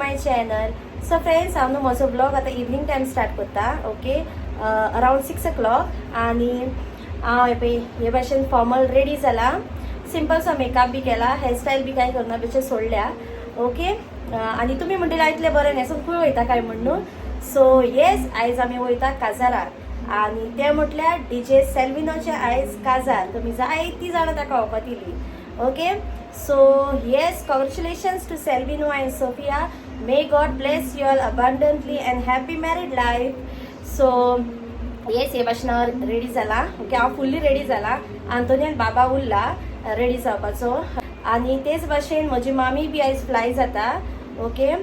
my channel. So friends, हांव न्हू म्हजो ब्लॉग आतां इवनींग टायम स्टार्ट करता. Okay, around 6 o'clock. आनी हांव हे पळय हे भाशेन फॉर्मल रेडी जाला. सिंपलसो मेकअप बी केला, हेअरस्टायल बी कांय करना, बेश्टे सोडल्या. ओके, आनी तुमी म्हणटले इतलें बरें न्हेसून खंय वयता काय म्हणून. सो येस, आयज आमी वयता काजाराक आनी तें म्हटल्यार डीजे सेल्विनोचें आयज काजार. तुमी जायतीं जाणां ताका वखद. Okay, so yes, congratulations to Selvino and Sophia. May God bless you all abundantly and happy married life. So yes, हे भाशेन हांव रेडी जाला. ओके, हांव फुल्ली रेडी जाला. आंतोनियान बाबा उरला रेडी जावपाचो आनी तेच भाशेन म्हजी मामी बी आयज फ्लाय जाता. ओके,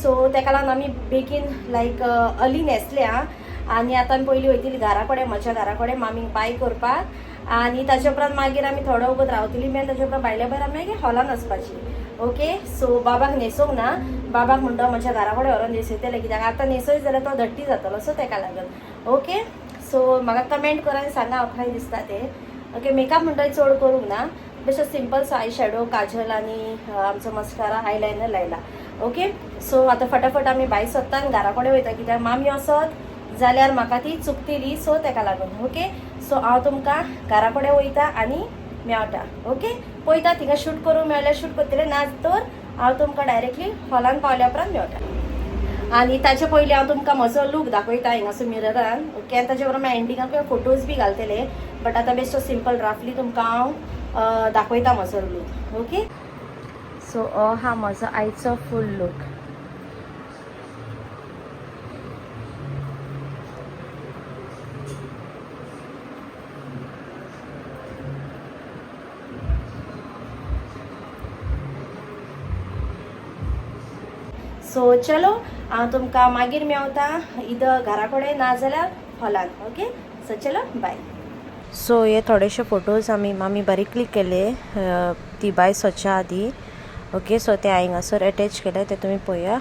सो तेका लागून आमी बेगीन लायक अर्ली न्हेसल्या आनी आतां आमी पयलीं वयतली घरा कडेन, म्हज्या घरा कडेन मामीक बाय करपाक आनी ताच्या उपरांत मागीर आमी थोडो वगत रावतली बी आनी ताच्या उपरांत भायल्या भायर आमी मागीर हॉलान वचपाची. ओके, सो बाबाक न्हेसोंक ना, बाबाक म्हणटा म्हज्या घरा कडेन व्हरोन न्हेसयतले, कित्याक आतां न्हेसयत जाल्यार तो धट्टी जातलो, सो तेका लागून. ओके, सो म्हाका कमेंट करा आनी सांगा हांव खंय दिसता ते. ओके, मेकअप म्हणटा चड करूंक ना, बेश्टो सिंपल आय शॅडो, काजल आनी आमचो मस्कारा, आयलायनर लायला. ओके, सो आतां फटाफट आमी भायर सोदता आनी घरा कडेन वयता, कित्याक मामी वचत जाल्यार म्हाका ती चुकतली, सो तेका लागून. ओके, सो हांव तुमकां घरा कडेन वयता आनी मेवटा. ओके, पळयता थिंगा शूट करूंक मेळल्यार शूट करतलें, ना तर हांव तुमकां डायरेक्टली हॉलान पावल्या उपरांत मेवटा. आनी ताचे पयलीं हांव तुमकां म्हजो लूक दाखयता हिंगासर मिररान. ओके, आनी ताचे बरोबर एंडिंगाक फोटोज बी घालतले, बट आतां बेश्टो सिंपल राफली तुमकां हांव दाखयता म्हजो लूक. ओके, सो हो हा म्हजो आयचो फूल लूक. सो चलो, हांव तुमकां मागीर मेवता इधर घरा कडेन ना जाल्यार हॉलान. ओके, सो चलो, बाय. सो हे थोडेशे फोटोज आमी मामी बारीक क्लिक केले ती बाय सोच्या आदी. ओके, सो ते हांवें हांगासर एटॅच केले, ते तुमी पळया.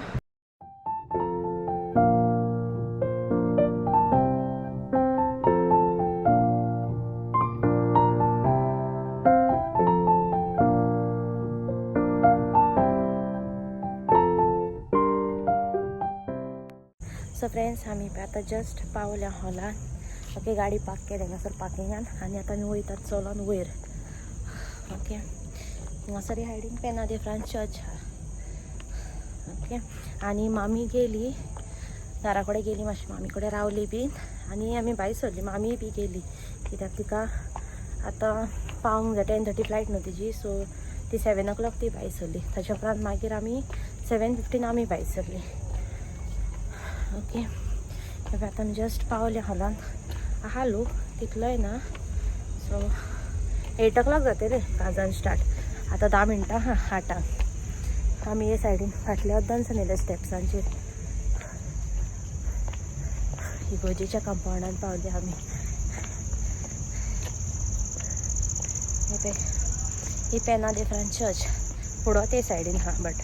सो फ्रेंड्स, आमी आतां जस्ट पावल्या हॉलान. ओके, गाडी पार्क केल्या हांगासर पार्किंगान आनी आतां आमी वयतात चलोन वयर. ओके, हांगासर सायडीन पेना दे फ्रांस चर्च आहा. ओके, आनी मामी गेली घरा कडेन, गेली मातशी मामी कडेन रावली बीन आनी आमी भायर सरली. मामी बी गेली कित्याक तिका आतां पावंक जाय, 10:30 फ्लायट न्हू तिजी. सो ती 7 o'clock ती भायर सरली. ताच्या उपरांत मागीर आमी 7:15 आमी भायर सरली. ओके, आतां आमी जस्ट पावले हॉलान. आहा लोक तितलोय ना. सो 8 o'clock जातले काजान स्टार्ट. आतां 10 मिनटां आहा 8. आमी हे सायडीन फाटल्या अर्दान येयले स्टेप्सांचेर. इगोजेच्या कंपाउंडान पावले आमी. हे पळय, ही पेना दे फ्रांस चर्च फुडो ते सायडीन आहा बट.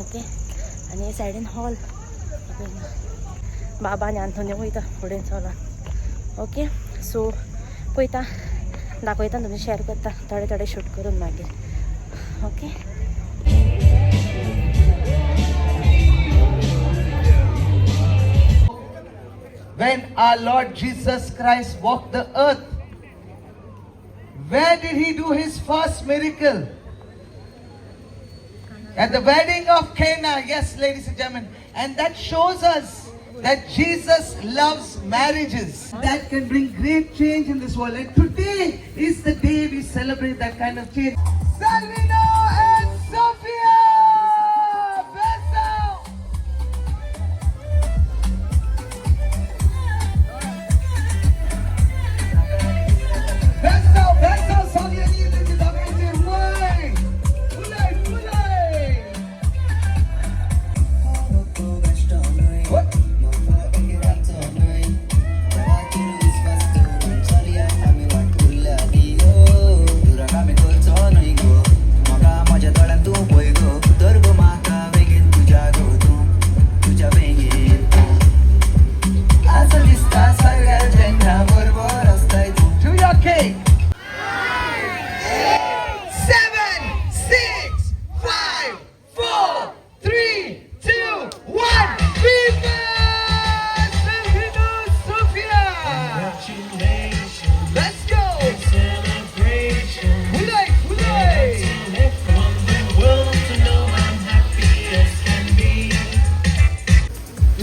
ओके, आनी हे सायडीन हॉल. बाबा आनी आंतोनी वयता फुडें चलोन. ओके, सो पळयता, दाखयता, तुमी शेअर करता थोडे थोडे शूट करून मागीर. Okay. When our Lord Jesus Christ walked the earth, where did he do his first miracle? At the wedding of Cana, yes, ladies and gentlemen. And that shows us that Jesus loves marriages. That can bring great change in this world. And today is the day we celebrate that kind of change. Salvino and Sophia! Beso! Beso, beso, Sonia Fulay, fulay! What?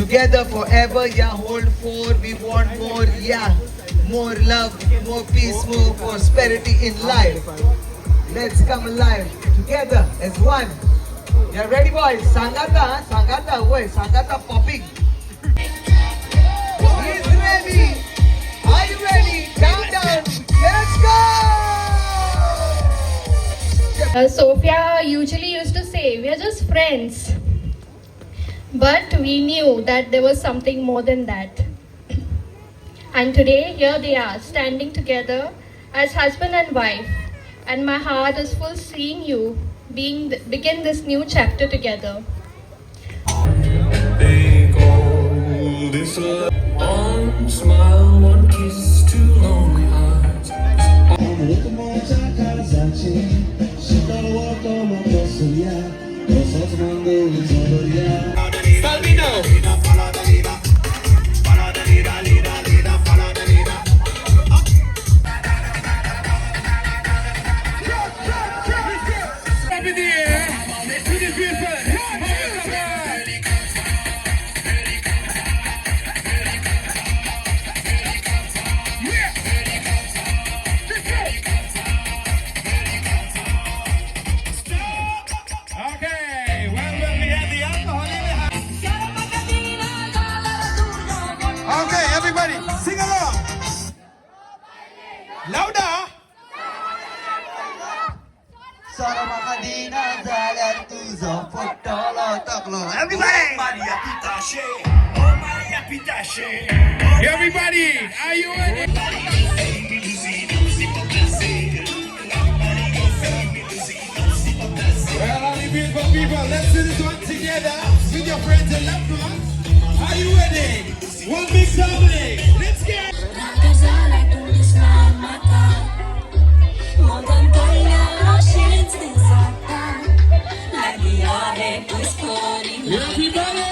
Together forever, yeah, hold four. We want more, yeah. More love, more peace, more prosperity in life. Let's come alive together as one. Yeah, ready boys? Sangata, Sangata, wait, Sangata popping. He's ready. Are you ready? Down, down. Let's go! Sophia usually used to say, "We are just friends." But we knew that there was something more than that. And today, here they are, standing together as husband and wife. And my heart is full seeing you begin this new chapter together. They call this love. One smile, one kiss, two lonely hearts. Salvino. Up in the air to the people. Okay, well, we have the alcohol in the house. Okay, everybody, sing along. Louder. सरमाका जाल्यार तुजो फुट्टलो तकलो. Everybody! Everybody, are you ready? Well, all the beautiful people, let's do this one together with your friends and loved ones. Are you ready? One big family. Let's go. Nakazala tulisna maka Everybody.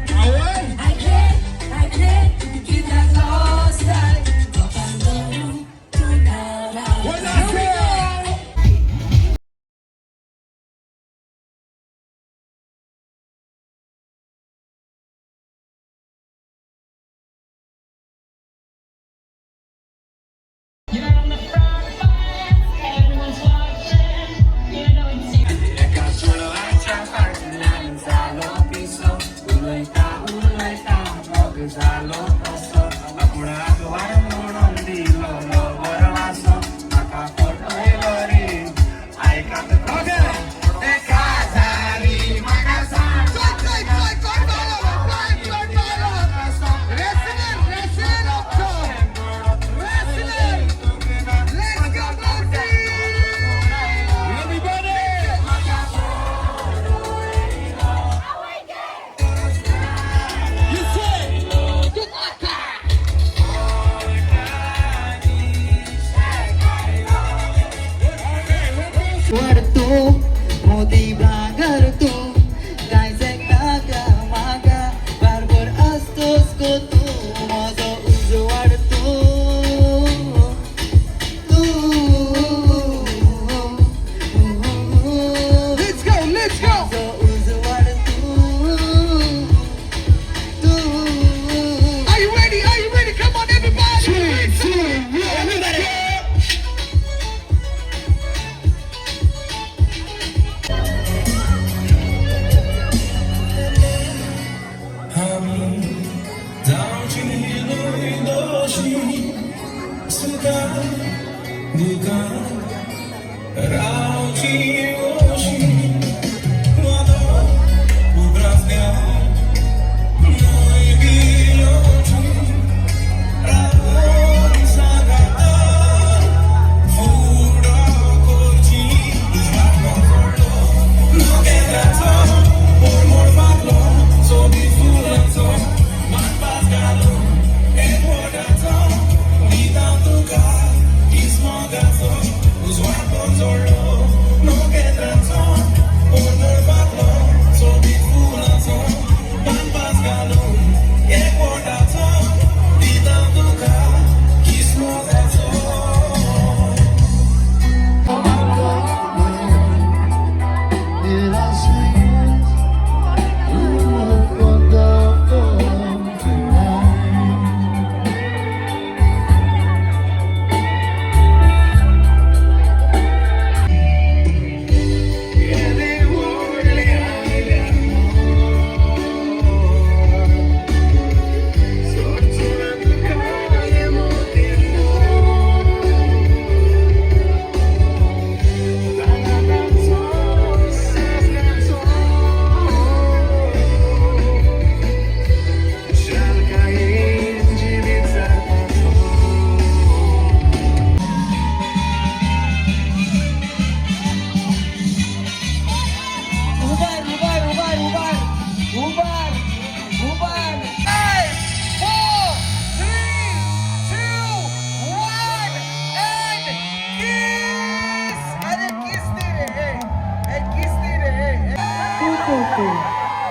All right. One last go. You're on the front line, everyone's watching. You know it's Okay. Wrestling up top. Wrestling. Let's go, Bossy! Everybody. You say. वरतो मोती भागरतो काय नागा मागा barber असतोस गो तू म्हजो उजवाडतो तू. Let's go, let's go. म्हजो उजवाड तू तू. Are you ready? Are you ready? Come on, everybody. Three, two, one, let's go.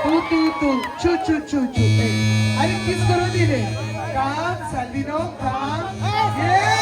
2 2 2 chu chu chu chu. Hey. अरे किस करो दी रे? Come, Salvino, come. Yeah.